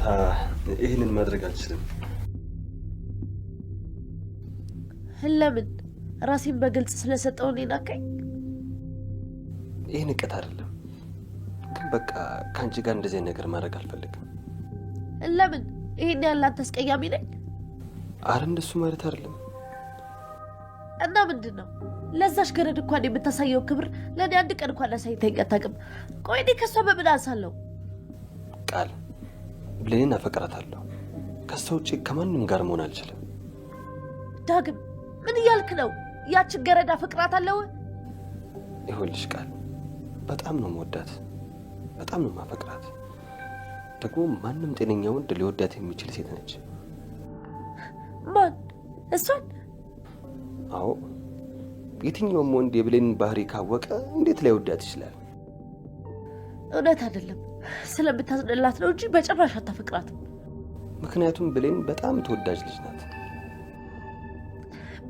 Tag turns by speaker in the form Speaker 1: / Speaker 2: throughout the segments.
Speaker 1: ይቅርታ፣ ይህንን ማድረግ አልችልም።
Speaker 2: ለምን? ራሴን በግልጽ ስለሰጠው እኔን ናቀኝ?
Speaker 1: ይህ ንቀት አይደለም፣ ግን በቃ ከአንቺ ጋር እንደዚህ አይነት ነገር ማድረግ አልፈልግም።
Speaker 2: ለምን? ይሄን ያህል አንተ አስቀያሚ ነኝ?
Speaker 1: አረ እንደሱ ማለት አይደለም።
Speaker 2: እና ምንድን ነው ለዛሽ ገረድ እንኳን የምታሳየው ክብር ለእኔ አንድ ቀን እንኳን አሳይተኝ አታውቅም። ቆይ እኔ ከእሷ በምን አንሳለሁ?
Speaker 1: ቃል፣ ብሌንን አፈቅራታለሁ። ከሷ ውጭ ከማንም ጋር መሆን አልችልም።
Speaker 2: ዳግም ምን እያልክ ነው? ያችን ገረድ አፈቅራታለሁ?
Speaker 1: ይኸውልሽ ቃል፣ በጣም ነው የምወዳት፣ በጣም ነው የማፈቅራት። ደግሞ ማንም ጤነኛ ወንድ ሊወዳት የሚችል ሴት ነች።
Speaker 2: ማን? እሷን?
Speaker 1: አዎ፣ የትኛውም ወንድ የብሌንን ባህሪ ካወቀ እንዴት ላይወዳት ይችላል?
Speaker 2: እውነት አይደለም፣ ስለምታዝንላት ነው እንጂ በጭራሽ አታፈቅራትም።
Speaker 1: ምክንያቱም ብሌን በጣም ተወዳጅ ልጅ ናት።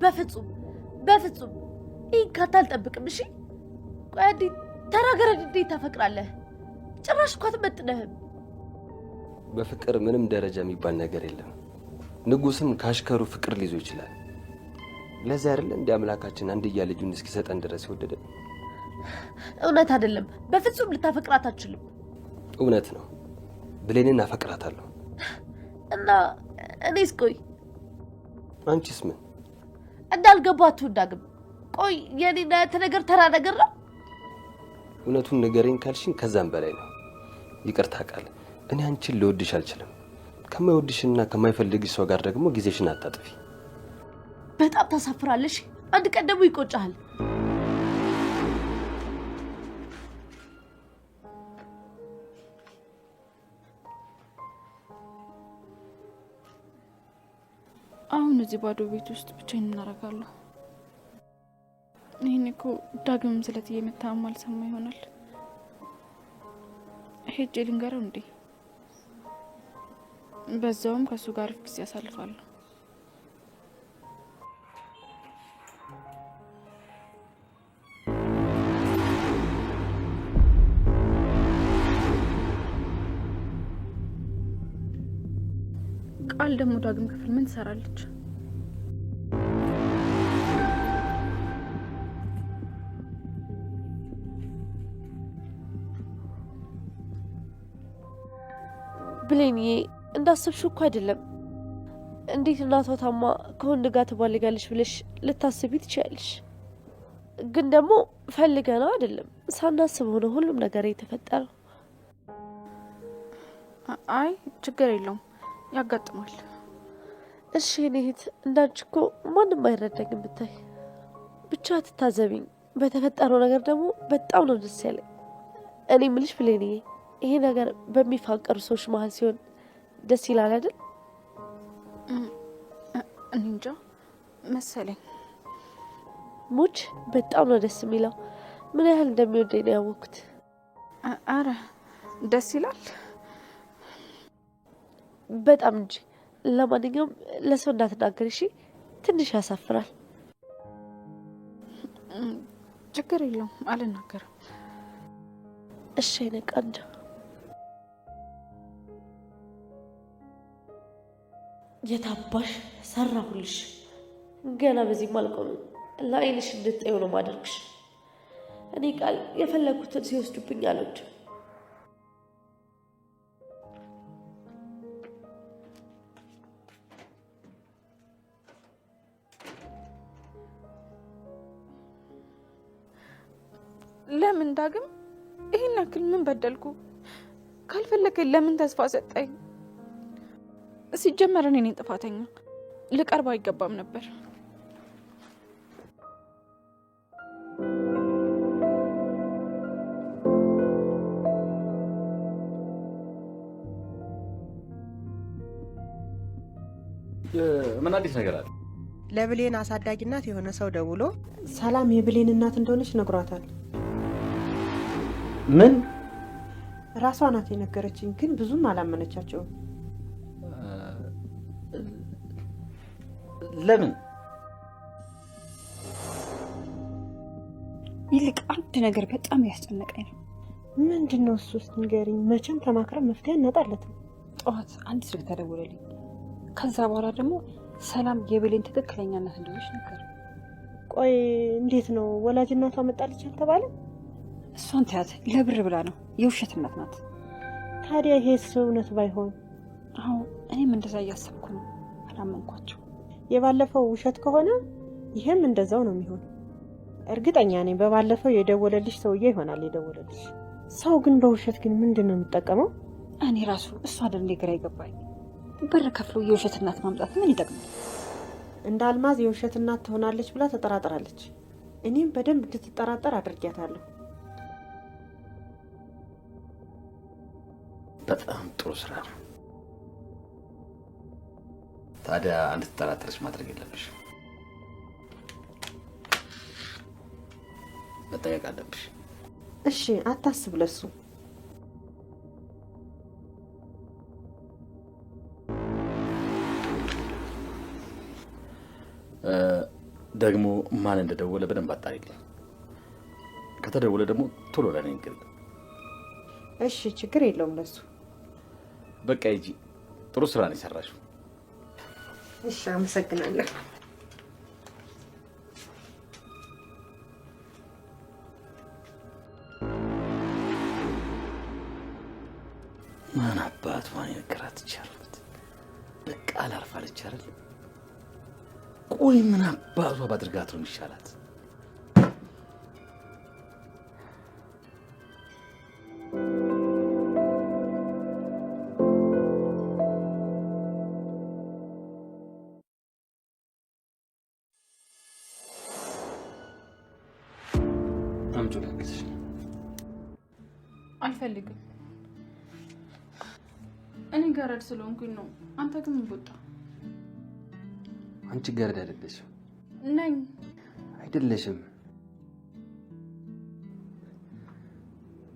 Speaker 2: በፍጹም በፍጹም፣ ይህን ካንተ አልጠብቅም። እሺ ቆይ አንዴ፣ ተራ ገረድ እንዴት ታፈቅራለህ? ጭራሽ እኮ አትመጥነህም።
Speaker 1: በፍቅር ምንም ደረጃ የሚባል ነገር የለም። ንጉስም ካሽከሩ ፍቅር ሊይዞ ይችላል። ለዚህ አይደለ እንደ አምላካችን አንድያ ልጁን እስኪሰጠን ድረስ የወደደን።
Speaker 2: እውነት አይደለም፣ በፍጹም ልታፈቅራት አትችልም።
Speaker 1: እውነት ነው፣ ብሌንን አፈቅራታለሁ።
Speaker 2: እና እኔስ? ቆይ
Speaker 1: አንቺስ ምን?
Speaker 2: እንዳልገባ አትሁን ዳግም። ቆይ የኔና ያንተ ነገር ተራ ነገር ነው?
Speaker 1: እውነቱን ንገረኝ ካልሽኝ ከዛም በላይ ነው። ይቅርታ ቃል፣ እኔ አንቺን ልወድሽ አልችልም። ከማይወድሽና ከማይፈልግሽ ሰው ጋር ደግሞ ጊዜሽን አታጥፊ።
Speaker 2: በጣም ታሳፍራለሽ። አንድ ቀን ደግሞ ይቆጫሃል።
Speaker 3: አሁን እዚህ ባዶ ቤት ውስጥ ብቻዬን እናደርጋለሁ። ይህን እኮ ዳግምም ስለትዬ መታመም አልሰማ ይሆናል። ሄጄ ልንገረው እንዴ? በዛውም ከእሱ ጋር አሪፍ ጊዜ አሳልፋለሁ። ቃል ደግሞ ዳግም ክፍል ምን ትሰራለች?
Speaker 2: ብሌንዬ እንዳሰብሽው እኮ አይደለም። እንዴት እናቷ ታማ ከወንድ ጋር ትባልጋለች ብለሽ ልታስቢ ትችያለሽ። ግን ደግሞ ፈልገ ነው አይደለም፣ ሳናስበው ነው ሁሉም ነገር የተፈጠረው።
Speaker 3: አይ ችግር የለውም ያጋጥማል።
Speaker 2: እሺ የኔ እህት፣ እንዳንቺ እኮ ማንም አይረዳኝም። ብታይ ብቻ ትታዘቢኝ። በተፈጠረው ነገር ደግሞ በጣም ነው ደስ ያለኝ። እኔ ምልሽ ብሌንዬ፣ ይሄ ነገር በሚፋቀሩ ሰዎች መሀል ሲሆን ደስ ይላል አይደል?
Speaker 3: እኔ እንጃ መሰለኝ።
Speaker 2: ሙች በጣም ነው ደስ የሚለው። ምን ያህል እንደሚወደኝ ነው ያወቅኩት።
Speaker 3: አረ ደስ ይላል
Speaker 2: በጣም እንጂ። ለማንኛውም ለሰው እንዳትናገር እሺ? ትንሽ ያሳፍራል።
Speaker 3: ችግር የለውም አልናገርም።
Speaker 2: እሺ የኔ ቆንጆ። የታባሽ ሰራሁልሽ። ገና በዚህም አልቆምም። ለአይንሽ እንድትጠይው ነው ማደርግሽ። እኔ ቃል የፈለግኩትን ሲወስዱብኝ አልወድም።
Speaker 3: ለምን ዳግም ይህን ያክል ምን በደልኩ? ካልፈለገኝ ለምን ተስፋ ሰጠኝ? ሲጀመር እኔ ነኝ ጥፋተኛ። ልቀርብ አይገባም ነበር።
Speaker 4: ምን አዲስ ነገር አለ?
Speaker 5: ለብሌን አሳዳጊ እናት የሆነ ሰው ደውሎ ሰላም የብሌን እናት እንደሆነች ነግሯታል።
Speaker 4: ምን?
Speaker 5: ራሷ ናት የነገረችኝ፣ ግን ብዙም አላመነቻቸውም።
Speaker 4: ለምን?
Speaker 6: ይልቅ አንድ ነገር በጣም ያስጨነቀኝ ነው።
Speaker 5: ምንድን ነው እሱ? እስኪ ንገሪኝ። መቼም ተማክረን መፍትሄ እናጣለትም።
Speaker 6: ጠዋት አንድ ስልክ ተደወለልኝ። ከዛ በኋላ ደግሞ ሰላም የብሌን ትክክለኛ እናት እንደሆነች ነገር።
Speaker 5: ቆይ እንዴት ነው ወላጅ እናቷ መጣለች አልተባለ?
Speaker 6: እሷን ተያት፣ ለብር ብላ ነው፣ የውሸት እናት ናት።
Speaker 5: ታዲያ ይሄስ እውነት ባይሆን?
Speaker 6: አዎ እኔም እንደዛ እያሰብኩ ነው። አላመንኳቸው።
Speaker 5: የባለፈው ውሸት ከሆነ ይሄም እንደዛው ነው የሚሆን። እርግጠኛ ነኝ በባለፈው የደወለልሽ ሰውዬ ይሆናል የደወለልሽ። ሰው ግን በውሸት ግን ምንድን ነው የሚጠቀመው?
Speaker 6: እኔ ራሱ እሷ አይደል እንደ ግራ ይገባኝ። ብር ከፍሎ የውሸት እናት ማምጣት ምን ይጠቅማል?
Speaker 5: እንደ አልማዝ የውሸት እናት ትሆናለች ብላ ተጠራጥራለች። እኔም በደንብ እንድትጠራጠር አድርጊያታለሁ።
Speaker 4: በጣም ጥሩ ስራ ነው። ታዲያ እንድትጠራጠረች ማድረግ የለብሽም። መጠየቅ አለብሽ።
Speaker 5: እሺ አታስብ ለሱ።
Speaker 4: ደግሞ ማን እንደደወለ በደንብ አጣሪልኝ። ከተደወለ ደግሞ ቶሎ ለእኔ ንገሪኝ።
Speaker 5: እሺ ችግር የለውም ለሱ።
Speaker 4: በቃ ሂጂ። ጥሩ ስራ ነው የሰራሽው።
Speaker 5: እሺ አመሰግናለሁ።
Speaker 4: ማን አባቷ የነገራት ይቻላል? በቃ አላርፋለች አይደል? ቆይ ምን አባቷ ባድርጋት ነው የሚሻላት?
Speaker 1: አምጪው ላግዝሽ።
Speaker 3: አልፈልግም። እኔ ገረድ ስለሆንኩኝ ነው። አንተ ግን ምን ቦጣ?
Speaker 1: አንቺ ገረድ አይደለሽም።
Speaker 3: ነኝ።
Speaker 1: አይደለሽም።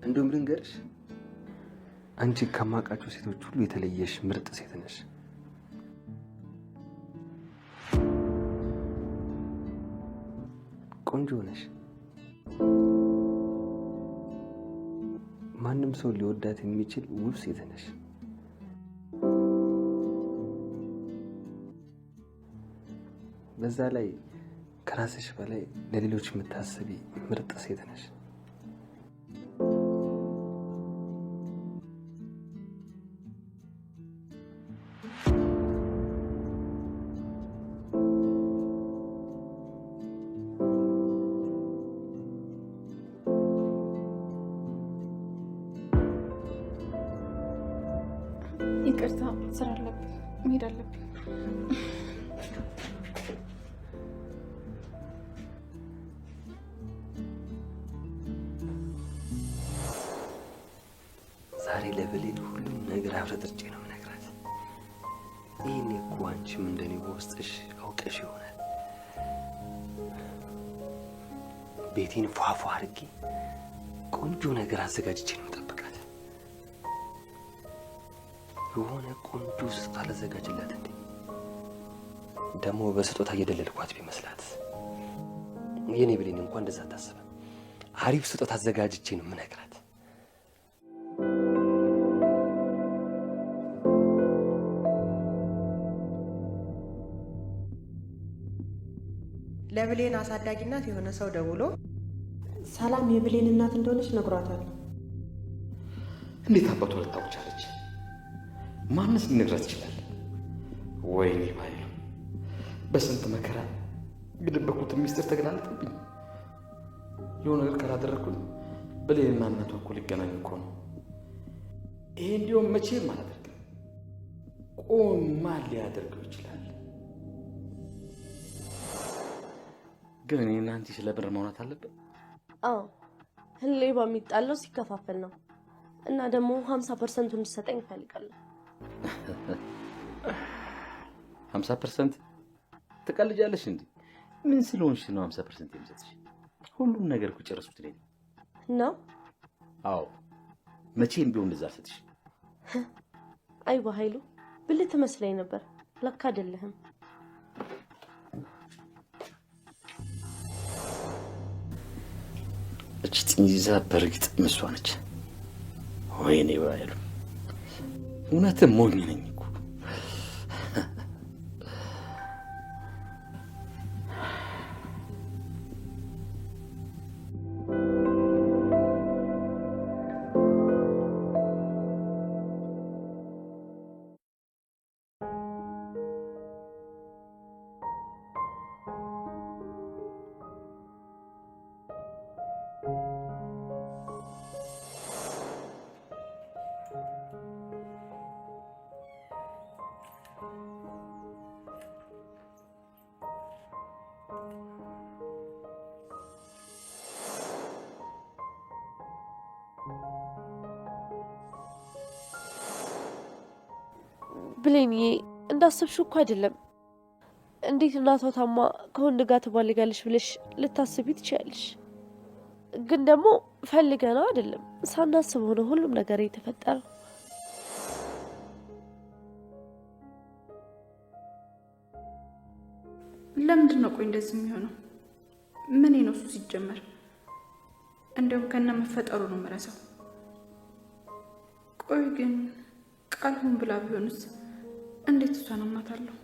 Speaker 1: እንደውም ልንገርሽ፣ አንቺ ከማውቃቸው ሴቶች ሁሉ የተለየሽ ምርጥ ሴት ነሽ። ቆንጆ ነሽ። ማንም ሰው ሊወዳት የሚችል ውብ ሴት ነሽ። በዛ ላይ ከራስሽ በላይ ለሌሎች የምታስቢ ምርጥ ሴት ነሽ።
Speaker 3: ይቅርታ፣ ስራ አለብኝ፣ መሄድ አለብኝ።
Speaker 1: ዛሬ ለብሌን ሁሉም ነገር አፍረጥርጬ ነው የምነግራት። ይህኔ እኮ አንቺም እንደኔ በውስጥሽ አውቀሽ ይሆናል። ቤቴን ፏፏ አድርጌ ቆንጆ ነገር አዘጋጅቼ ነው የምጠብቃት። የሆነ ቆንጆ ስጦታ ላዘጋጅላት እንዴ? ደግሞ በስጦታ እየደለልኳት ቢመስላት። የኔ ብሌን እንኳን እንደዛ አታስብም። አሪፍ ስጦታ አዘጋጅቼ ነው የምነግራት።
Speaker 5: ለብሌን አሳዳጊ እናት የሆነ ሰው ደውሎ ሰላም የብሌን እናት እንደሆነች ነግሯታል።
Speaker 4: እንዴት አባቷ ልታውቅ ቻለች? ማንስ ሊነግራት ይችላል? ወይኔ ባይሉ በስንት መከራ የደበኩትን ሚስጥር ተገላለጠብኝ። የሆነ ነገር ካላደረግኩኝ ብሌንና እናቷ እኮ ሊገናኙ እኮ ነው። ይሄ እንዲሁም መቼም አላደርግም። ቆይ ማን ሊያደርገው ይችላል? ግን እኔና አንቺ ስለ ብር ማውራት አለብን።
Speaker 2: አዎ ሌባ የሚጣለው ሲከፋፈል ነው። እና ደግሞ 50% እንድትሰጠኝ እፈልጋለሁ።
Speaker 4: 50%? ትቀልጃለሽ እንዴ? ምን ስለሆንሽ ነው 50% የምሰጥሽ? ሁሉም ነገር እኮ ጨረስኩት እኔ
Speaker 2: ነው።
Speaker 4: አዎ መቼም ቢሆን እንደዛ አልሰጥሽ።
Speaker 2: አይ በኃይሉ ብልህ ትመስለኝ ነበር፣ ለካ አይደለህም።
Speaker 4: እቺ ጥንዚዛ በእርግጥ እሷ ነች። ወይኔ ባይሉ እውነትም ሞኝ ነኝ እኮ።
Speaker 2: ብሌንዬ እንዳሰብሽው እኮ አይደለም። እንዴት እናቷ ታማ ከወንድ ጋር ትባልጋለሽ ብለሽ ልታስቢ ትችያለሽ። ግን ደግሞ ፈልገ ነው አይደለም፣ ሳናስበው ነው ሁሉም ነገር የተፈጠረው።
Speaker 3: ለምንድን ነው ቆይ እንደዚህ የሚሆነው? ምን ነው እሱ ሲጀመር? እንዲያውም ከነ መፈጠሩ ነው የምረሳው። ቆይ ግን ቃል ሆን ብላ ቢሆንስ እንዴት እሷን አምናታለሁ?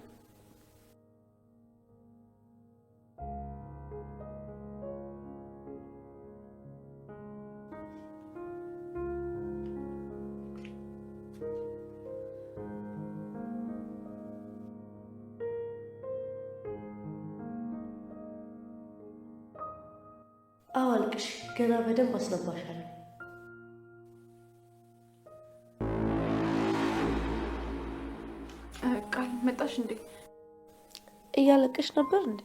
Speaker 2: አዎ አልቅሽ፣ ገና በደንብ አስነባሻለሁ።
Speaker 3: ቃል መጣሽ እንዴ?
Speaker 2: እያለቀሽ ነበር እንዴ?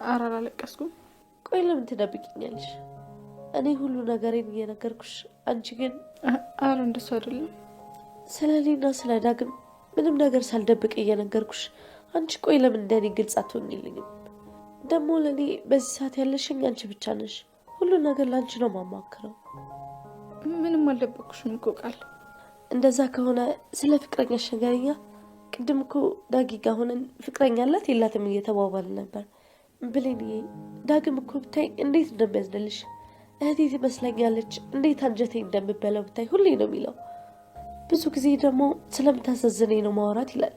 Speaker 3: ኧረ አላለቀስኩም።
Speaker 2: ቆይ ለምን ትደብቂኛለሽ? እኔ ሁሉ ነገሬን እየነገርኩሽ፣ አንቺ ግን
Speaker 3: ኧረ እንደሱ አይደለም።
Speaker 2: ስለ እኔና ስለ ዳግም ምንም ነገር ሳልደብቅ እየነገርኩሽ፣ አንቺ ቆይ ለምን እንደኔ ግልጽ አትሆኝልኝም? ደግሞ ለእኔ በዚህ ሰዓት ያለሽኝ አንቺ ብቻ ነሽ። ሁሉ ነገር ለአንቺ ነው የማማክረው።
Speaker 3: ምንም አልደበቅኩሽም እኮ ቃል።
Speaker 2: እንደዛ ከሆነ ስለ ፍቅረኛሽ ንገሪኛ። ቅድም እኮ ዳጊ ጋር ሆነን ፍቅረኛ አላት የላትም እየተባባልን ነበር። ብሌንዬ ዳግም እኮ ብታይ እንዴት እንደሚያዝንልሽ፣ እህቴ ትመስለኛለች፣ እንዴት አንጀቴ እንደምበላው ብታይ ሁሌ ነው የሚለው። ብዙ ጊዜ ደግሞ ስለምታሳዝነኝ ነው ማውራት ይላል።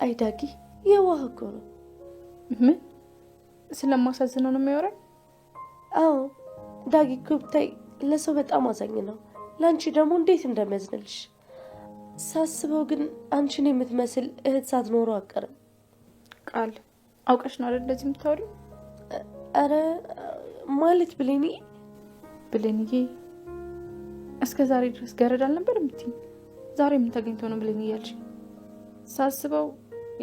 Speaker 2: አይ ዳጊ የዋህ እኮ ነው።
Speaker 3: ምን ስለማሳዝነው ነው የሚያወራኝ?
Speaker 2: አዎ ዳጊ እኮ ብታይ ለሰው በጣም አዛኝ ነው። ለአንቺ ደግሞ እንዴት እንደሚያዝንልሽ ሳስበው ግን አንቺን የምትመስል እህት ሳትኖረው አቀርም።
Speaker 3: ቃል አውቀሽ ነው አይደል እንደዚህ የምታወሪው?
Speaker 2: ኧረ ማለት ብሌኒ
Speaker 3: ብሌንዬ እስከ ዛሬ ድረስ ገረድ አልነበር የምትይኝ? ዛሬ ምን ተገኝቶ ነው ብሌን እያልሽኝ? ሳስበው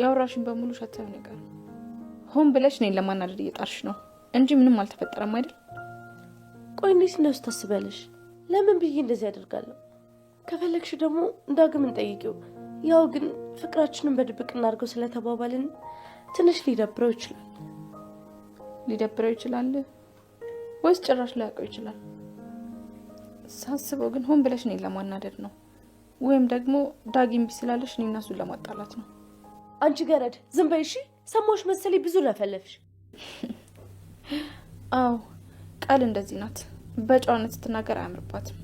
Speaker 3: ያወራሽን በሙሉ ውሸት ሳይሆን አይቀርም። ሆን ብለሽ እኔን ለማናደድ እየጣርሽ ነው እንጂ ምንም አልተፈጠረም አይደል?
Speaker 2: ቆይ እንዴት እንደሱ ታስቢያለሽ? ለምን ብዬ እንደዚህ አደርጋለሁ? ከፈለግሽ ደግሞ ዳግምን ጠይቂው። ያው ግን ፍቅራችንን በድብቅ እናድርገው ስለተባባልን ትንሽ ሊደብረው ይችላል።
Speaker 3: ሊደብረው ይችላል ወይስ ጭራሽ ላያውቀው ይችላል? ሳስበው ግን ሆን ብለሽ እኔን ለማናደድ ነው፣ ወይም ደግሞ ዳጊ እምቢ ስላለሽ እኔና እሱን ለማጣላት ነው።
Speaker 2: አንቺ ገረድ ዝም በይ እሺ። ሰማሁሽ መሰለኝ ብዙ ለፈለፍሽ።
Speaker 3: አዎ ቃል እንደዚህ ናት። በጨዋነት ስትናገር አያምርባትም።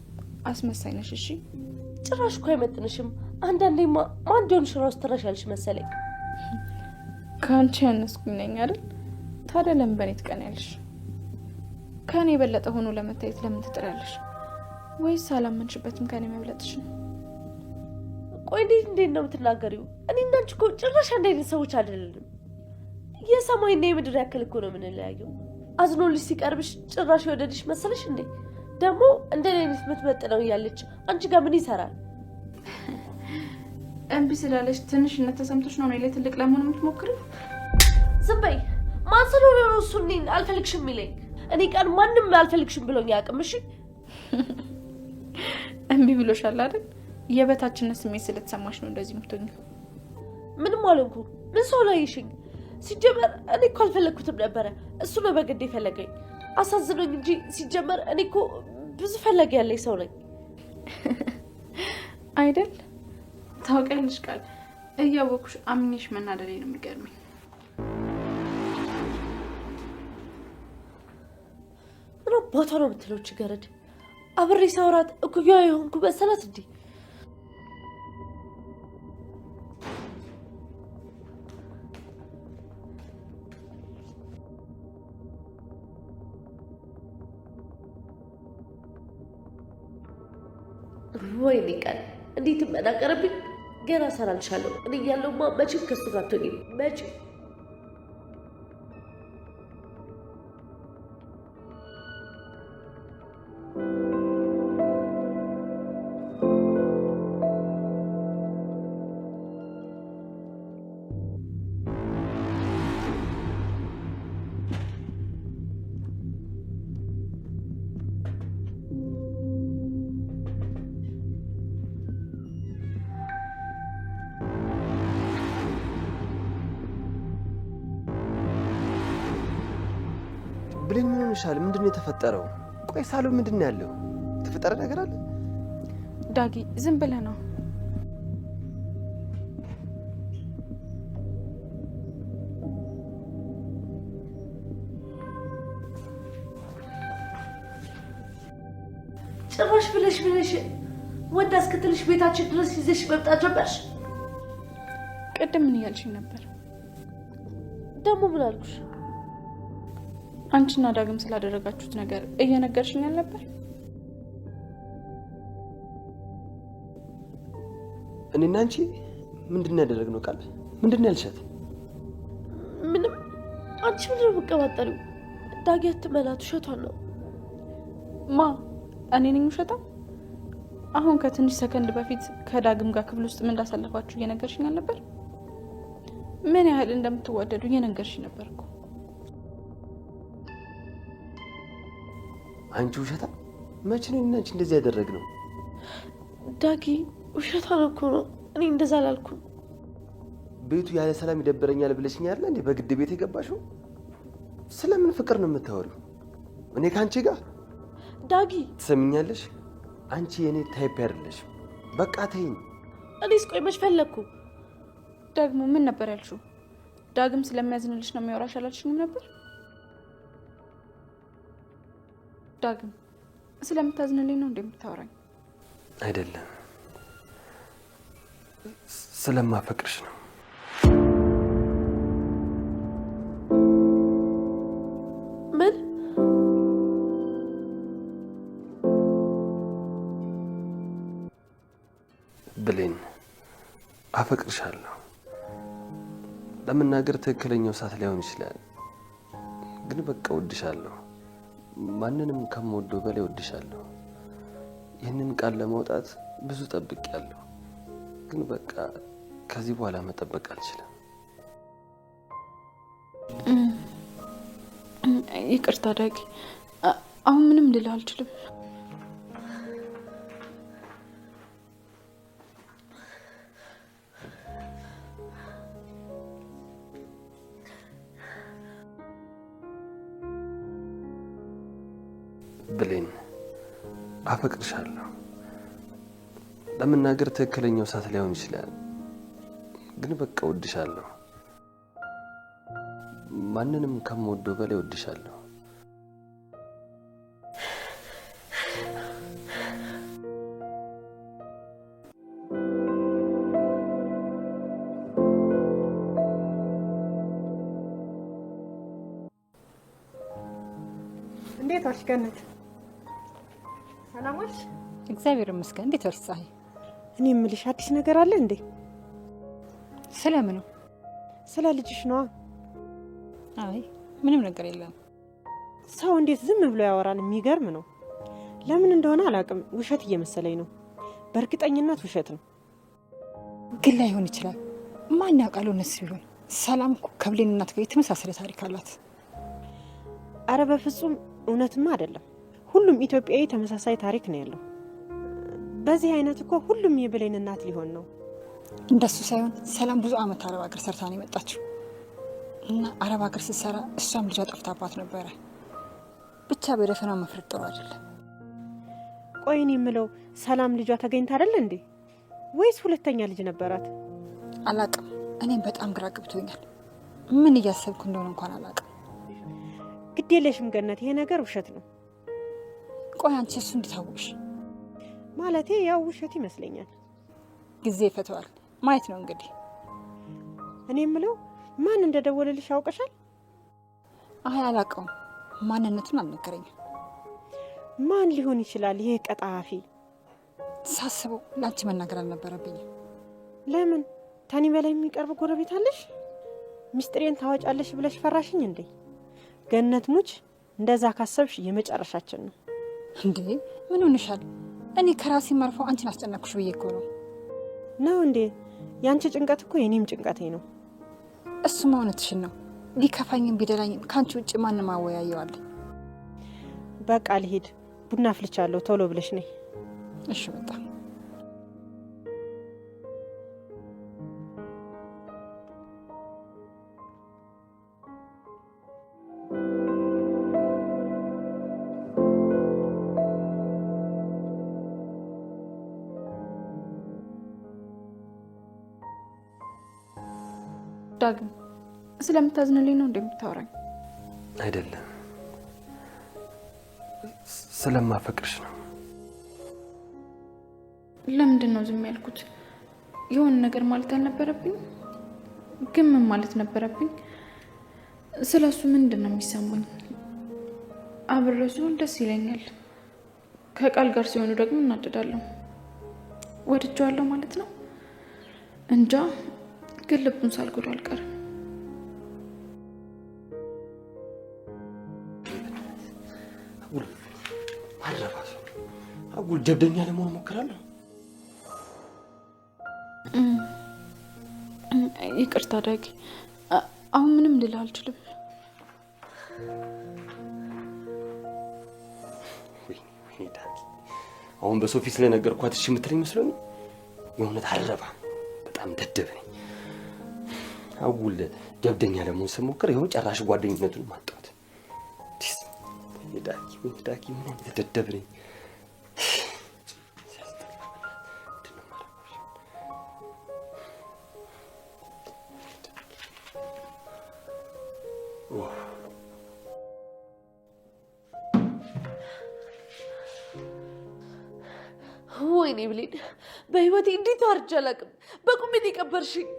Speaker 3: አስመሳይ ነሽ። እሺ
Speaker 2: ጭራሽ እኮ አይመጥንሽም። አንዳንዴማ ማን እንደሆንሽ እራሱ ትረሻለሽ መሰለኝ።
Speaker 3: ከአንቺ ያነስኩኝ ነኝ አይደል? ታዲያ ለምን በእኔ ትቀንያለሽ? ከእኔ የበለጠ ሆኖ ለመታየት ለምን ትጥሪያለሽ? ወይስ አላመንሽበትም ከእኔ መብለጥሽ ነው?
Speaker 2: ቆይ እንዴት እንዴት ነው የምትናገሪው? እኔ እና አንቺ እኮ ጭራሽ አንድ አይነት ሰዎች አይደለንም። የሰማይና የምድር ያክል እኮ ነው የምንለያየው። አዝኖልሽ ሲቀርብሽ ጭራሽ የወደድሽ መሰለሽ እንዴ? ደግሞ እንደኔ አይነት የምትመጥነው እያለች አንቺ ጋር ምን ይሰራል?
Speaker 3: እምቢ ስላለሽ ትንሽነት ተሰምቶሽ ነው እኔ ላይ ትልቅ ለመሆን የምትሞክሪው?
Speaker 2: ዝም በይ። ማን ስለሆነ ነው እሱ እኔን አልፈልግሽም የሚለኝ? እኔ ቀን ማንም አልፈልግሽም ብሎኝ አያውቅም። እሺ
Speaker 3: እምቢ ብሎሻል አይደል? የበታችነት ስሜት ስለተሰማሽ ነው እንደዚህ የምትሆኚው።
Speaker 2: ምንም አልሆንኩም። ምን ሰው ነው ያየሽኝ? ሲጀመር እኔ እኮ አልፈለግኩትም ነበረ። እሱ ነው በግድ የፈለገኝ። አሳዝኖኝ እንጂ ሲጀመር እኔ እኮ ብዙ ፈላጊ ያለኝ ሰው ነኝ
Speaker 3: አይደል? ታውቂያለሽ ቃል፣ እያወኩሽ አምኜሽ መናደዴ ነው የሚገርመኝ።
Speaker 2: ምን አባቷ ነው የምትለው? እች ገረድ አብሬ ሳውራት እኩያዋ የሆንኩ መሰላት እንዴ? ወይኔ ቃል እንዴት መናቀርብኝ። ገና እሰራልሻለሁ። እኔ እያለሁማ መቼም ከሱ ጋር አትሆኝም። መቼም።
Speaker 1: ብሌን ምን ሆነሻል? ምንድን ነው የተፈጠረው? ቆይ ሳሎን ምንድን ነው ያለው? የተፈጠረ ነገር አለ?
Speaker 3: ዳጊ ዝም ብለህ ነው።
Speaker 2: ጭራሽ ብለሽ ብለሽ ወንድ አስከትልሽ ቤታችን ድረስ ይዘሽ መምጣት ጀመርሽ።
Speaker 3: ቅድም ምን እያልሽኝ ነበር?
Speaker 2: ደግሞ ምን አልኩሽ?
Speaker 3: አንቺና ዳግም ስላደረጋችሁት ነገር እየነገርሽኝ አልነበር?
Speaker 1: እኔና አንቺ ምንድን ነው ያደረግነው? ቃል ምንድን ነው ያልሻት?
Speaker 2: ምንም። አንቺ ምንድን ነው የምትቀባጠሪው? ዳጊ አትመናት፣ ውሸቷን ነው።
Speaker 3: ማ እኔ ነኝ ውሸታም? አሁን ከትንሽ ሰከንድ በፊት ከዳግም ጋር ክፍል ውስጥ ምን እንዳሳለፋችሁ እየነገርሽኝ አልነበር? ምን ያህል እንደምትዋደዱ እየነገርሽኝ ነበር እኮ።
Speaker 1: አንቺ ውሸታም! መቼ ነው እኔና አንቺ እንደዚህ ያደረግነው?
Speaker 2: ዳጊ ውሸቷን እኮ ነው። እኔ እንደዛ አላልኩም።
Speaker 1: ቤቱ ያለ ሰላም ይደብረኛል ብለሽኝ አይደለ እንዴ በግድ ቤት የገባሽው? ስለምን ፍቅር ነው የምታወሪው? እኔ ከአንቺ ጋር
Speaker 2: ዳጊ
Speaker 1: ትሰሚኛለሽ? አንቺ የእኔ type አይደለሽም። በቃ ተይኝ።
Speaker 2: እኔስ ቆይ መች ፈለግኩ?
Speaker 3: ደግሞ ምን ነበር ያልሽው? ዳግም ስለሚያዝንልሽ ነው የሚያወራሽ አላልሽኝም ነበር? ዳግም ስለምታዝንልኝ ነው እንዴ የምታወራኝ?
Speaker 1: አይደለም፣ ስለማፈቅርሽ ነው።
Speaker 2: ምን?
Speaker 1: ብሌን አፈቅርሻለሁ። ለመናገር ትክክለኛው ሰዓት ላይሆን ይችላል፣ ግን በቃ እወድሻለሁ። ማንንም ከምወደው በላይ እወድሻለሁ። ይህንን ቃል ለማውጣት ብዙ ጠብቄያለሁ፣ ግን በቃ ከዚህ በኋላ መጠበቅ አልችልም።
Speaker 3: ይቅርታ ዳጊ፣ አሁን ምንም ልልህ አልችልም።
Speaker 1: ብሌን አፈቅርሻለሁ። ለመናገር ትክክለኛው ሰዓት ላይሆን ይችላል፣ ግን በቃ እወድሻለሁ። ማንንም ከምወደው በላይ እወድሻለሁ።
Speaker 5: እንዴት ዋልሽ ገነት? ሰላም ዋልሽ?
Speaker 6: እግዚአብሔር ይመስገን። እንዴት ዋልሽ ፀሐይ?
Speaker 5: እኔ የምልሽ አዲስ ነገር አለ እንዴ?
Speaker 6: ስለምኑ?
Speaker 5: ስለ ልጅሽ ነዋ።
Speaker 6: አይ ምንም ነገር የለም።
Speaker 5: ሰው እንዴት ዝም ብሎ ያወራል? የሚገርም ነው። ለምን እንደሆነ አላውቅም፣ ውሸት እየመሰለኝ ነው። በእርግጠኝነት ውሸት ነው።
Speaker 6: ግን ላይሆን ይችላል። ማን ያውቃል? እውነት ቢሆን ሰላም እኮ ከብሌን እናት ጋር የተመሳሰለ ታሪክ አላት።
Speaker 5: አረ በፍጹም እውነትማ አይደለም። ሁሉም ኢትዮጵያዊ ተመሳሳይ ታሪክ ነው ያለው። በዚህ አይነት እኮ ሁሉም የብሌን እናት ሊሆን ነው።
Speaker 6: እንደሱ ሳይሆን ሰላም ብዙ ዓመት አረብ ሀገር ሰርታ ነው የመጣችው እና አረብ ሀገር ስትሰራ እሷም ልጇ ጠፍታባት ነበረ። ብቻ በደፈናው መፍረድ ጥሩ አይደለም።
Speaker 5: ቆይ እኔ የምለው ሰላም ልጇ ተገኝታ አይደለ እንዴ? ወይስ ሁለተኛ ልጅ ነበራት?
Speaker 6: አላቅም። እኔም በጣም ግራ ገብቶኛል። ምን እያሰብኩ እንደሆነ እንኳን አላቅም።
Speaker 5: ግድ የለሽም ገነት፣ ይሄ ነገር ውሸት ነው።
Speaker 6: ቆይ አንቺ እሱ እንዴት አወቅሽ?
Speaker 5: ማለቴ ያው ውሸት ይመስለኛል።
Speaker 6: ጊዜ ይፈተዋል ማየት ነው እንግዲህ።
Speaker 5: እኔ የምለው ማን እንደደወለልሽ አውቀሻል?
Speaker 6: አይ አላውቀውም። ማንነቱን አልነገረኝም።
Speaker 5: ማን ሊሆን ይችላል ይሄ ቀጣፊ?
Speaker 6: ሳስበው ለአንቺ መናገር አልነበረብኝም።
Speaker 5: ለምን? ከኔ በላይ የሚቀርብ ጎረቤት አለሽ? ሚስጥሬን ታወጫለሽ ብለሽ ፈራሽኝ እንዴ? ገነት ሙች፣ እንደዛ ካሰብሽ የመጨረሻችን ነው።
Speaker 6: እንዴ ምን ሆንሻል? እኔ ከራሴ ማርፈው አንቺን አስጨነቅኩሽ ብዬ እኮ ነው።
Speaker 5: ነው እንዴ? ያንቺ ጭንቀት እኮ የኔም ጭንቀቴ ነው።
Speaker 6: እሱማ እውነትሽን ነው። ቢከፋኝም ቢደላኝም ከአንቺ ውጭ ማንም አወያየዋለሁ።
Speaker 5: በቃ ልሂድ፣ ቡና አፍልቻለሁ። ቶሎ ብለሽ ነይ።
Speaker 6: እሺ በጣም
Speaker 3: ዳግም ስለምታዝንልኝ ነው እንደምታወራኝ?
Speaker 1: አይደለም፣ ስለማፈቅርሽ ነው።
Speaker 3: ለምንድን ነው ዝም ያልኩት? የሆነ ነገር ማለት አልነበረብኝ? ግን ምን ማለት ነበረብኝ? ስለ እሱ ምንድን ነው የሚሰማኝ? አብሬው ሲሆን ደስ ይለኛል። ከቃል ጋር ሲሆኑ ደግሞ እናደዳለሁ። ወድጄዋለሁ ማለት ነው? እንጃ፣ ግን ልቡን ሳልጎዳ አልቀርም።
Speaker 1: አጉል አረባ ሰው፣ አጉል ጀብደኛ ለመሆን እሞክራለሁ።
Speaker 3: ይቅርታ ዳጊ፣ አሁን ምንም ልልህ አልችልም።
Speaker 1: ወይኔ ወይኔ ዳጊ፣ አሁን በሶፊ ስለነገርኳት እሺ የምትለኝ መስሎኝ የእውነት አልረባም። በጣም ደደብ ነኝ። አጉል ጀብደኛ ለመሆን ስሞክር ይኸው ጨራሽ ጓደኝነቱን ማጣሁት። ወይኔ ዳጊ፣ ወይኔ ዳጊ፣ ምን አይነት ደደብ ነኝ። ሲያስጠላ። ምንድን ነው የማደርገው?
Speaker 2: ወይኔ ብሌን፣ በህይወቴ እንዴት አርጄ አላውቅም። በቁሜ ነው የቀበርሽኝ።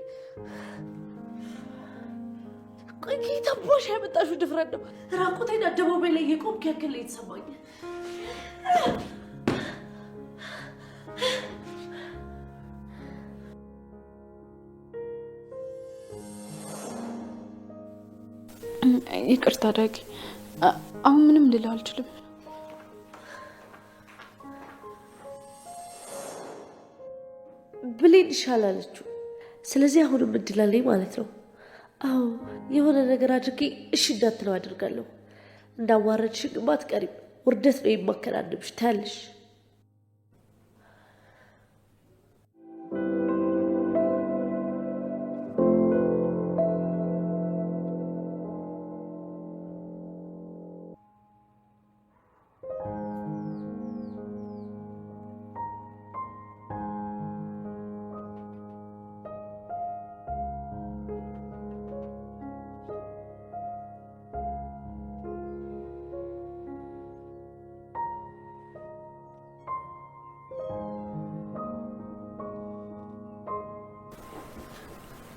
Speaker 2: ቆይ ከየት አባሽ ያመጣሽው ድፍረት ነው? ራቁቴን አደባባይ ላይ የቆምክ ያክል ነው የተሰማኝ።
Speaker 3: ይቅርታ ዳጊ፣ አሁን ምንም ልልህ አልችልም።
Speaker 2: ብሌን ይሻላለችው። ስለዚህ አሁንም እድል አለኝ ማለት ነው። አዎ የሆነ ነገር አድርጌ እሺ እንዳትለው አድርጋለሁ። እንዳዋረድሽኝ ግማ አትቀሪም። ውርደት ነው የማከናንብሽ። ታያለሽ።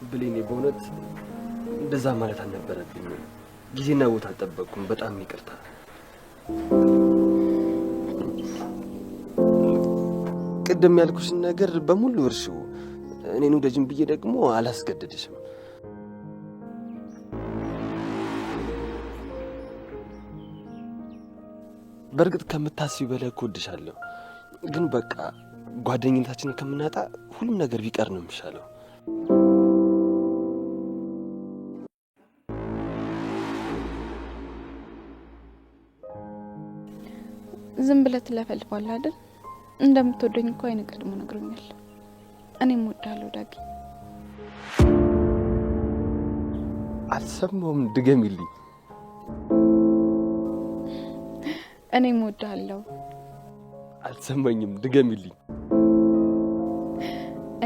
Speaker 1: ብሌኔ በእውነት እንደዛ ማለት አልነበረብኝም። ጊዜና ቦታ አልጠበቅኩም። በጣም ይቅርታ። ቅድም ያልኩሽን ነገር በሙሉ እርሺው። እኔን ውደጂኝ ብዬ ደግሞ አላስገድድሽም። በእርግጥ ከምታስቢ በላይ እኮ እወድሻለሁ። ግን በቃ ጓደኝነታችንን ከምናጣ ሁሉም ነገር ቢቀር ነው የሚሻለው።
Speaker 3: ዝም ብለህ ትለፈልፋለህ አይደል? እንደምትወደኝ እኮ አይን ቀድሞ ነግሮኛል። እኔም እወድሃለሁ ዳጊ።
Speaker 1: አልሰማሁም፣ ድገሚልኝ።
Speaker 3: እኔም እወድሃለሁ።
Speaker 1: አልሰማኝም፣ ድገሚልኝ።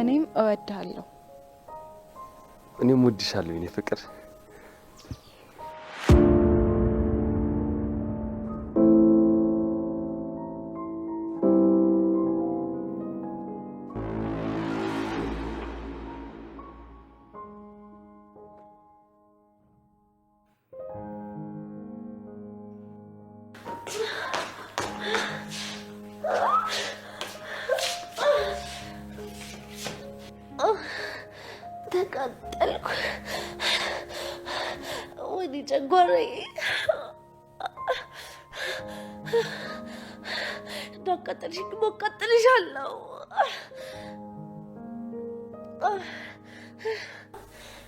Speaker 3: እኔም እወድሃለሁ።
Speaker 1: እኔም እወድሻለሁ የኔ ፍቅር።
Speaker 2: አደረግኩ? ወይኔ ጨጓራዬ! እንዳቃጠልሽ ግን አቃጥልሻለሁ።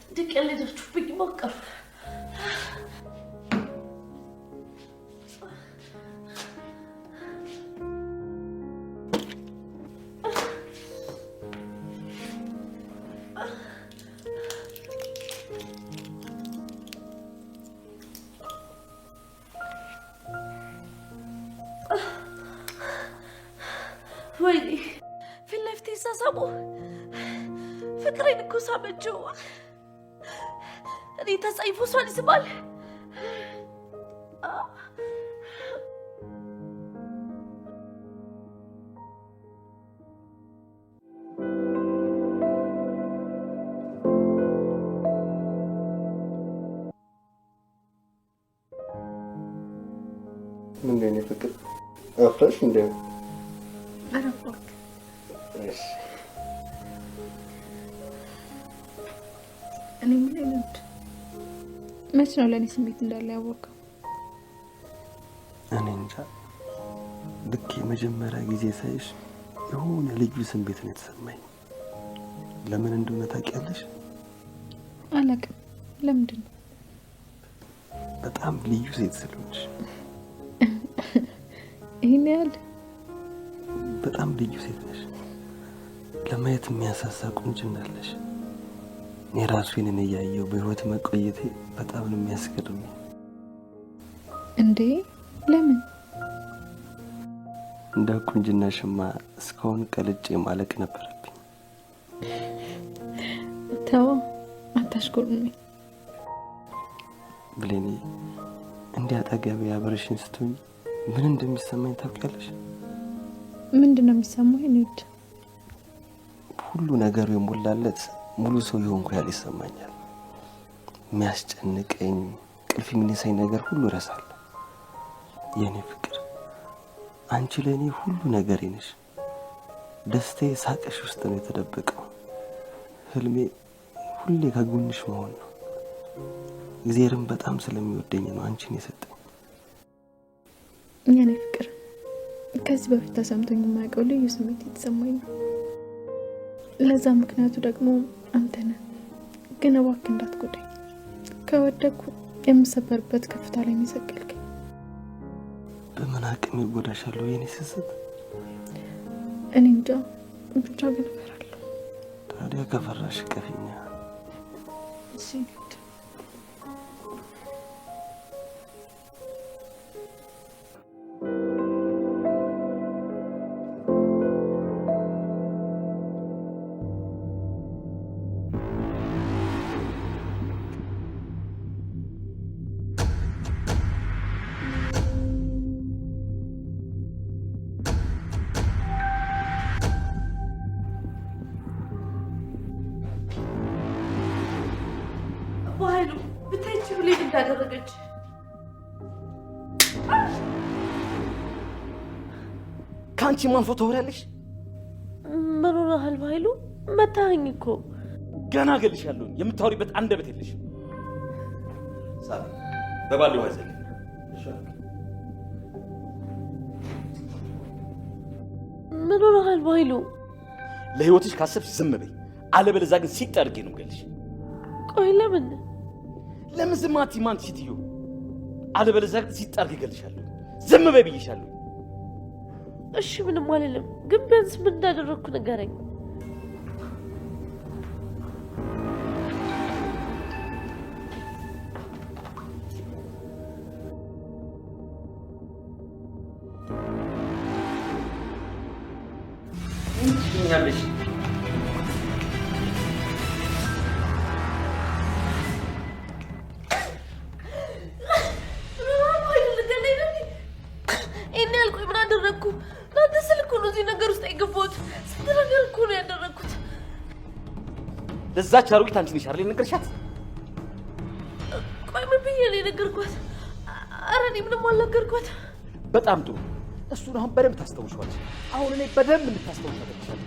Speaker 2: እንደቀለዳችሁብኝ ሞቀሩ። ወይኔ ፊት ለፊቴ ሳሳሙ ፍቅሬን እኮ ሳመችው። እኔ ተጸይፎ እሷን ይስማል።
Speaker 1: ምንድን ነው ፍቅር አፍረሽ እንደ
Speaker 3: ኧረ እባክህ።
Speaker 1: እሺ
Speaker 3: እኔ የምልህ ልድ መች ነው ለእኔ ስሜት እንዳለ ያወቀው?
Speaker 1: እኔ እንጃ። ልክ የመጀመሪያ ጊዜ ሳይሽ የሆነ ልዩ ስሜት ነው የተሰማኝ። ለምን እንደሆነ ታውቂያለሽ?
Speaker 3: አላውቅም። ለምንድን ነው?
Speaker 1: በጣም ልዩ ሴት ስለሆንሽ።
Speaker 3: ይህን ያህል?
Speaker 1: በጣም ልዩ ሴት ነሽ። ለማየት የሚያሳሳ ቁንጅና አለሽ። እኔ ራሱ ይህንን እያየሁ በህይወት መቆየቴ በጣም ነው የሚያስገርመኝ።
Speaker 3: እንዴ ለምን?
Speaker 1: እንደ ቁንጅናሽማ እስካሁን ቀልጬ ማለቅ ነበረብኝ።
Speaker 3: ተው አታሽኮርመኝ።
Speaker 1: ብሌኔ፣ እንዲህ አጠገቤ አብረሽኝ ስትሆኝ ምን እንደሚሰማኝ ታውቂያለሽ?
Speaker 3: ምንድን ነው የሚሰማኝ? እኔ ውድ
Speaker 1: ሁሉ ነገሩ የሞላለት ሙሉ ሰው የሆንኩ ያህል ይሰማኛል። የሚያስጨንቀኝ ቅልፍ የሚነሳኝ ነገር ሁሉ እረሳለሁ። የእኔ ፍቅር፣ አንቺ ለእኔ ሁሉ ነገሬ ነሽ። ደስታዬ ሳቅሽ ውስጥ ነው የተደበቀው። ህልሜ ሁሌ ከጎንሽ መሆን ነው። እግዚአብሔርም በጣም ስለሚወደኝ ነው አንቺን የሰጠኝ።
Speaker 3: የኔ ፍቅር፣ ከዚህ በፊት ተሰምቶኝ የማያውቀው ልዩ ስሜት የተሰማኝ ነው። ለዛ ምክንያቱ ደግሞ አንተ ነህ። ግን እባክህ እንዳትጎዳኝ። ከወደኩ የምሰበርበት ከፍታ ላይ ነው የሰቀልከኝ።
Speaker 1: በምን አቅም ይጎዳሻለሁ የኔ ስስት?
Speaker 3: እኔ እንጃ፣ ብቻ ግን እፈራለሁ።
Speaker 1: ታዲያ ከፈራሽ ቀፊኛ።
Speaker 3: እሺ።
Speaker 2: በኃይሉ ብታይቺ ብሌን እንዳደረገች።
Speaker 4: ከአንቺ ማን ፎቶ ታወሪያለሽ?
Speaker 2: ምን ሆነሃል በኃይሉ? መታኸኝ እኮ።
Speaker 4: ገና እገልሻለሁ። የምታወሪበት አንደበት የለሽም። ሳሚ፣ በባሌ ውሃ ይዘልኝ።
Speaker 2: ምን ሆነሃል በኃይሉ?
Speaker 4: ለህይወትሽ ካሰብሽ ዝም በይ፣ አለበለዚያ ግን ሲጥ አድርጌ ነው የምገልሽ።
Speaker 2: ቆይ ለምን?
Speaker 4: ለምን ዝም አትይም አንቺ ሴትዮ? አለበለዚያ ግን ሲጥ አድርጌ እገልሻለሁ። ዝም በይ ብዬሻለሁ።
Speaker 2: እሺ ምንም አልልም፣ ግን ቢያንስ ምን እንዳደረግኩ ንገረኝ።
Speaker 4: ምን ትይኛለሽ?
Speaker 2: ይሄን ያህል ቆይ ምን አደረግኩ? ለአንተ ስል እኮ ነው እዚህ ነገር ውስጥ የገባሁት። ስንት ነገር እኮ ነው ያደረግኩት።
Speaker 4: ለዛች አሮጊት አንቺ ነሽ አይደል የነገርሻት?
Speaker 2: ቆይ ምን ብዬ ነው የነገርኳት? ኧረ እኔ ምንም አልነገርኳት።
Speaker 4: በጣም ጥሩ። እሱን አሁን በደንብ ታስታውሻለሽ። አሁን እኔ በደንብ እንድታስታውሽ አደርግሻለሁ።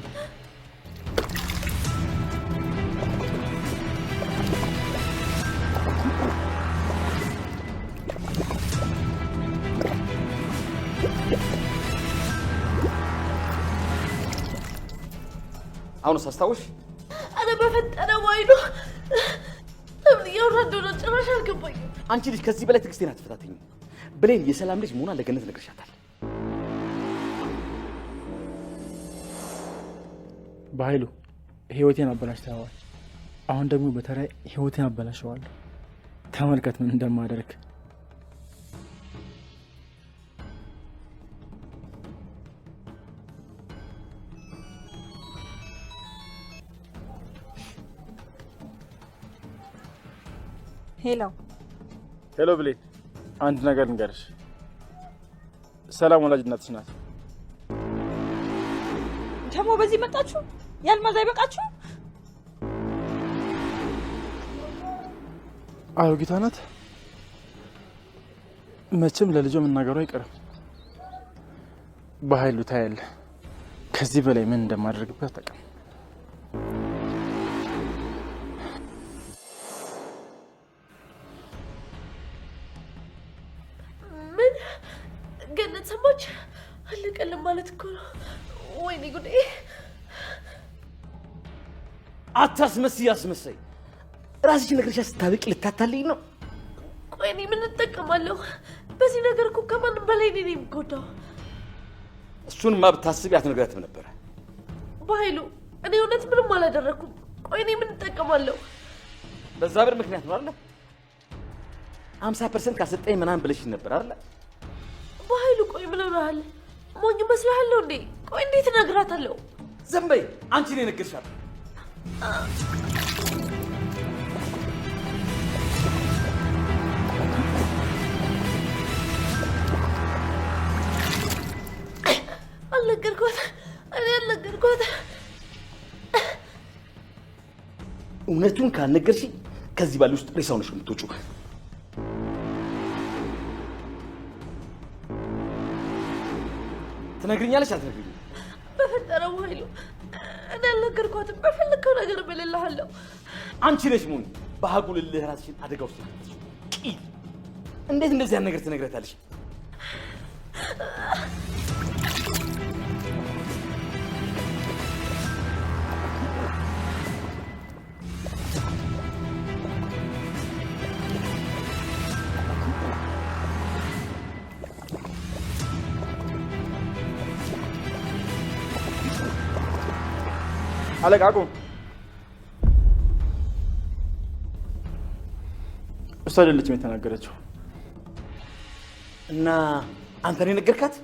Speaker 4: አሁንስ አስታወሽ?
Speaker 2: አረ በፈጠረ ባይሉ ለምን እያወራ እንደሆነ ጭራሽ አልገባኝም።
Speaker 4: አንቺ ልጅ ከዚህ በላይ ትዕግስቴን አትፈታተኝም። ብሌን የሰላም ልጅ መሆኗን ለገነት ነግረሻታል።
Speaker 7: በኃይሉ ህይወቴን አበላሽተዋል። አሁን ደግሞ በተራይ ህይወቴን አበላሸዋለሁ። ተመልከት ምን እንደማደርግ።
Speaker 6: ሄሎ
Speaker 7: ሄሎ ብሌን፣ አንድ ነገር ልንገርሽ። ሰላም ወላጅ እናትሽ ናት።
Speaker 6: ደግሞ በዚህ መጣችሁ? ያልማዝ አይበቃችሁ?
Speaker 7: አሮጊቷ ናት። መቼም ለልጇ መናገሩ አይቀርም። በኃይሉ ታያለህ። ከዚህ በላይ ምን እንደማደርግበት አታውቅም።
Speaker 2: ምን ገነት ሰማች? አለቀልን ማለት እኮ ነው። ወይኔ ጉዴ!
Speaker 4: አታስመስይ፣ አስመሳይ። ራስሽን ነግረሻ ስታበቂ ልታታልኝ ነው።
Speaker 2: ቆይ እኔ ምን እጠቀማለሁ? በዚህ ነገር እኮ ከማንም በላይ እኔ ነኝ የምጎዳው።
Speaker 4: እሱንማ ብታስቢ አትነግራትም ነበረ።
Speaker 2: በኃይሉ እኔ እውነት ምንም አላደረኩም። ቆይ እኔ ምን እጠቀማለሁ?
Speaker 4: በዛ ብር ምክንያት ነው አይደለ? 50% ካሰጠኝ ምናምን ብለሽ ነበር አይደለ?
Speaker 2: በኃይሉ ቆይ ምን ሆነሃል? ሞኝ እመስልሃለሁ እንዴ? ቆይ እንዴት እነግራታለሁ?
Speaker 4: ዝም በይ አንቺ ነው የነገርሻት።
Speaker 2: አልነገርኳት፣ እኔ አልነገርኳት።
Speaker 4: እውነቱን ካልነገርሽ ከዚህ ባል ውስጥ ሬሳ ሆነሽ ነው የምትወጪው። ትነግሪኛለሽ አትነግሪኝም?
Speaker 2: በፈጠረው ኃይሉ እኔ አልነገርኳትም። በፈለግከው ነገር እምልልሃለሁ።
Speaker 4: አንቺ ነሽ ሙን በአጉል እልህ ራስሽን አደጋ ውስጥ የከተትሽው። ቂል! እንዴት እንደዚህ ያን ነገር ትነግሪያታለሽ?
Speaker 7: አለቃ አቁም። እሷ አይደለችም የተናገረችው።
Speaker 4: እና አንተ ነው የነገርካት?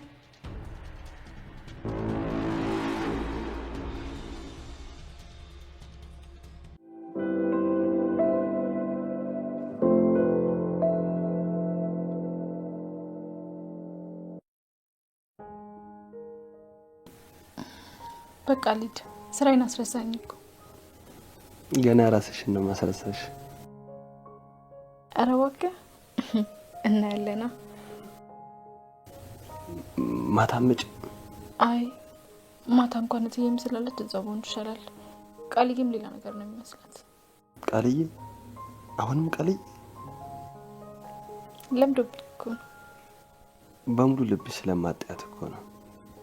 Speaker 3: በቃ ልሂድ፣ ስራዬን አስረሳኝ እኮ።
Speaker 1: ገና ራስሽን ነው ማስረሳሽ።
Speaker 3: ኧረ እባክህ እናያለና።
Speaker 1: ማታ ምጭ።
Speaker 3: አይ ማታ እንኳን እትዬም ስላለች እዛው በሆን ይሻላል። ቃልዬም ሌላ ነገር ነው የሚመስላት።
Speaker 1: ቃልዬ? አሁንም ቃልዬ?
Speaker 3: ለምዶብኝ እኮ ነው።
Speaker 1: በሙሉ ልብሽ ስለማጥያት እኮ ነው።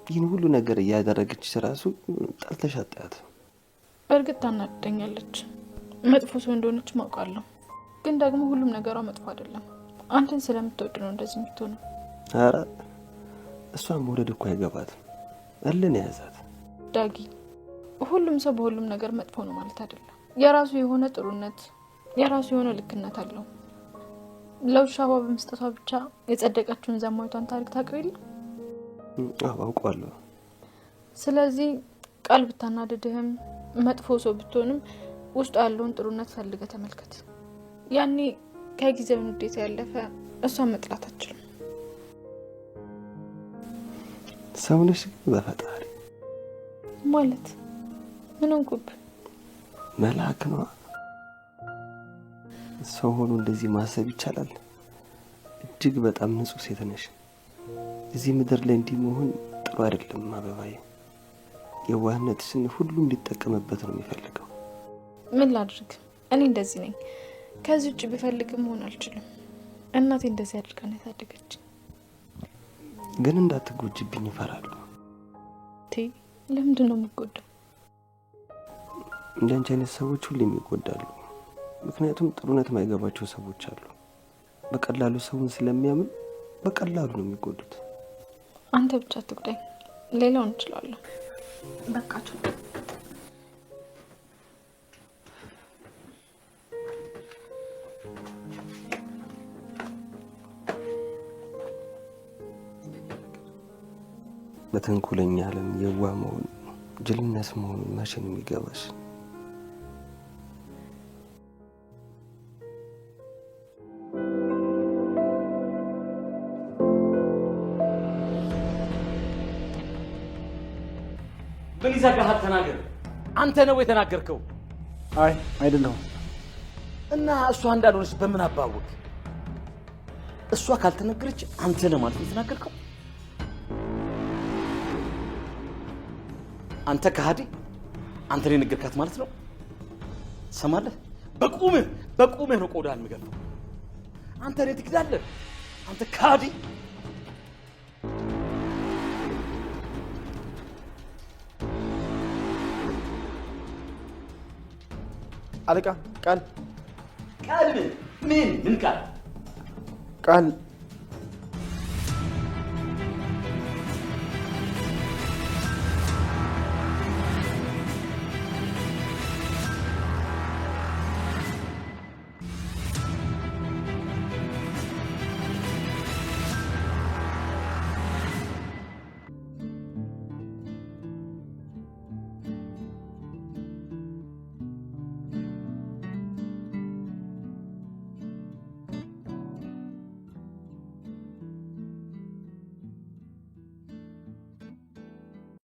Speaker 1: ይህን ሁሉ ነገር እያደረገች ራሱ ጠልተሽ አጥያት።
Speaker 3: በእርግጥ ታናድደኛለች። መጥፎ ሰው እንደሆነች ማውቃለሁ። ግን ደግሞ ሁሉም ነገሯ መጥፎ አይደለም። አንተን ስለምትወድ ነው እንደዚህ የምትሆነው።
Speaker 1: ኧረ እሷን መውደድ እኮ አይገባትም። እልን የያዛት
Speaker 3: ዳጊ። ሁሉም ሰው በሁሉም ነገር መጥፎ ነው ማለት አይደለም። የራሱ የሆነ ጥሩነት፣ የራሱ የሆነ ልክነት አለው። ለውሻዋ በመስጠቷ ብቻ የጸደቀችውን ዘማዊቷን ታሪክ ታውቀው የለ?
Speaker 1: አዎ አውቀዋለሁ።
Speaker 3: ስለዚህ ቃል ብታናድድህም መጥፎ ሰው ብትሆንም ውስጡ ያለውን ጥሩነት ፈልገህ ተመልከት። ያኔ ከጊዜው ንዴት ያለፈ እሷን መጥላት አትችልም።
Speaker 1: ሰው ነሽ ግን በፈጣሪ
Speaker 3: ማለት ምን ሆንኩብህ?
Speaker 1: መልአክ ነዋ። ሰው ሆኖ እንደዚህ ማሰብ ይቻላል? እጅግ በጣም ንጹህ ሴት ነሽ። እዚህ ምድር ላይ እንዲህ መሆን ጥሩ አይደለም አበባዬ። የዋህነትሽን ሁሉም ሊጠቀምበት ነው የሚፈልገው።
Speaker 3: ምን ላድርግ? እኔ እንደዚህ ነኝ። ከዚህ ውጭ ብፈልግም መሆን አልችልም። እናቴ እንደዚህ አድርጋ ነው ያሳደገችኝ።
Speaker 1: ግን እንዳትጎጂብኝ እፈራለሁ።
Speaker 3: ለምንድን ነው የምጎዳው?
Speaker 1: እንዳንቺ አይነት ሰዎች ሁሌም ይጎዳሉ። ምክንያቱም ጥሩነት የማይገባቸው ሰዎች አሉ። በቀላሉ ሰውን ስለሚያምን በቀላሉ ነው የሚጎዱት።
Speaker 3: አንተ ብቻ አትጉዳኝ፣ ሌላውን እንችላለሁ። በቃቸው።
Speaker 1: በተንኮለኛ ዓለም የዋህ መሆን ጅልነት መሆኑን መቼ ነው የሚገባሽ?
Speaker 4: ምን ይዘጋሃል? ተናገር። አንተ ነው የተናገርከው?
Speaker 7: አይ አይደለሁም።
Speaker 4: እና እሷ እንዳልሆነች በምን አባወቅ? እሷ ካልተነገረች አንተ ነህ ማለት ነው የተናገርከው? አንተ ከሃዲ፣ አንተ ነው የነገርካት ማለት ነው። ትሰማለህ? በቁምህ በቁምህ ነው ቆዳህን የምገፋው። አንተ እኔን ትክዳለህ። አንተ ከሃዲ።
Speaker 7: አለቃ ቃል
Speaker 4: ቃል ምን ምን ምን ቃል
Speaker 7: ቃል